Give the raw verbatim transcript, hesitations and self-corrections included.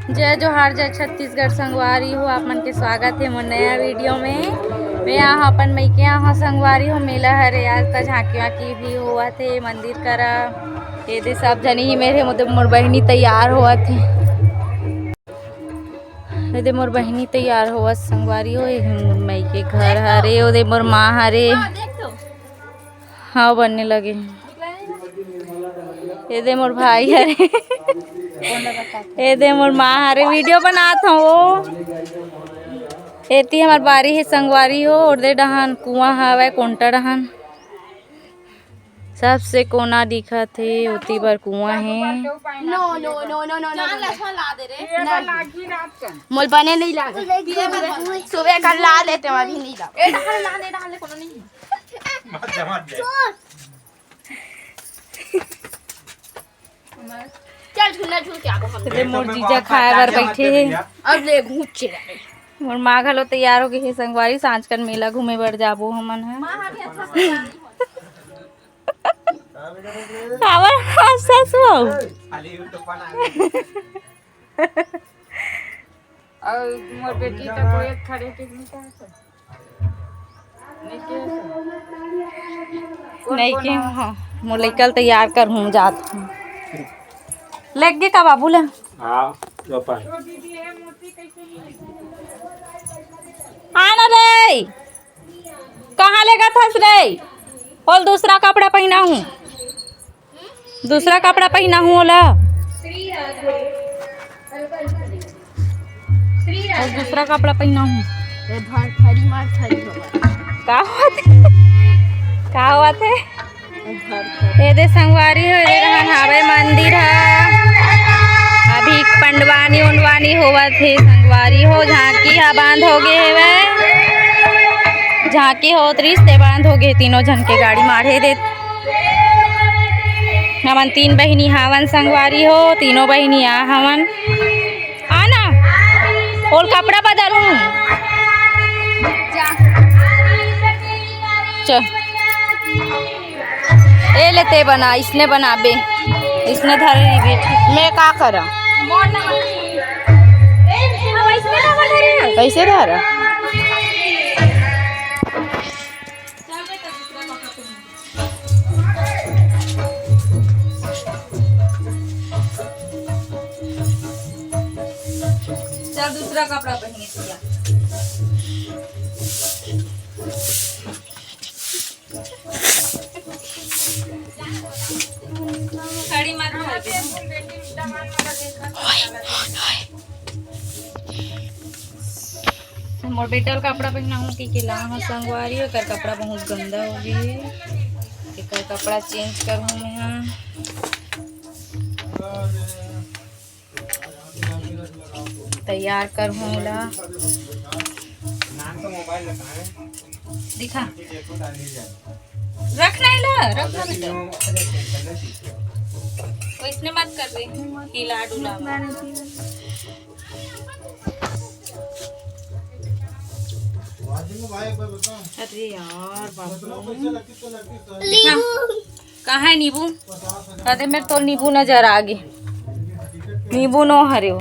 जय जोहार, जय छत्तीसगढ़ संगवारी हो, आप मन के स्वागत हे मोर नया वीडियो में। मैं यहाँ अपन मइके यहाँ संगवारी हो, मेला हरे आज, त झांकी वांकी भी होवत हे मंदिर करा। ये दे सब जनी ही मेरे, मोर बहिनी तैयार होवत हे। ये दे मोर बहिनी तैयार होवत संगवारी हो, ये मोर मइके घर हरे, ओ दे मोर माँ हरे। हाँ, बनने लगे। ये दे मोर भाई हरे। ये दे मोर माँ हरे, वीडियो बनात हूँ वो। एती हमर बारी हे संगवारी हो, और दे डहान कुआं हवय, कोंटा डहान। सबसे कोना दिखत हे, ओती बर कुआं हे। नो, नो, नो, नो, नो, नो, नो। मोल बने नहीं लागे। सुबह कर ला लेते हैं, अभी नहीं ला। ए, डहान ला दे, डहान ले, कोनो नहीं। चल, झूलना झूल के आबो हम। ये मोर जीजा खाए बर बैठे हे। अब ले घूचे। मोर माँ घलो तैयार हो गई हे संगवारी, सांझ कर मेला घूमे बर जाबो हमन ह। माँ, हाँ, भी अच्छा से काबर हंसत हस वो? खाली YouTube बना। अउ मोर बेटी त कोई खड़े के नहीं चाहत। नहीं के। कोन नहीं कोन के, है? हाँ, मोर लइका ल तैयार करहूँ, जात हूँ। लग गे का बाबू ला? हाँ, जो पाए। आ ना रे। कहाँ लेगत हस रे? ओल दूसरा कपड़ा पहिना हूँ, दूसरा कपड़ा पहिना हूँ ओला। ओल दूसरा कपड़ा पहिना हूँ। ए, भर, फरी मार, फरी बाबा। का होत हे? का होत हे? ए दे संगवारी हो, ए दे रहन हावय मंदिर ह। अभी पंडवानी उंडवानी होवत हे संगवारी हो, झांकी ह बंद हो गे हवय। झांकी होत रिस ते बंद हो गे, तीनों झन के गाड़ी माढ़े दे। हमन तीन बहिनी हावन संगवारी हो, तीनों बहिनी आ हवन। आ ना, ओल कपड़ा बदलहूँ। चल। ए ले ते बना, इसने बनाबे। इसने धर रही बेटी। मैं का करा? कैसे धरा? चल, दूसरा कपड़ा पहने सिया। साड़ी मत पहन। मोर बेटा ल कपड़ा पहनाहूँ कि के लाहूँ संगवारी, ओकर कपड़ा बहुत गंदा हो गए हे, एकर कपड़ा चेंज करहूँ मैं हा, तैयार करहूँ ओला। दिखा, रख ना एला, रख ना बेटा, वैसने मत कर रे, हिला डुला मत। अरे यार बाबू। नींबू। कहाँ है नींबू? अरे मेरे तो नींबू नजर आ गए। नींबू नो हरे हो।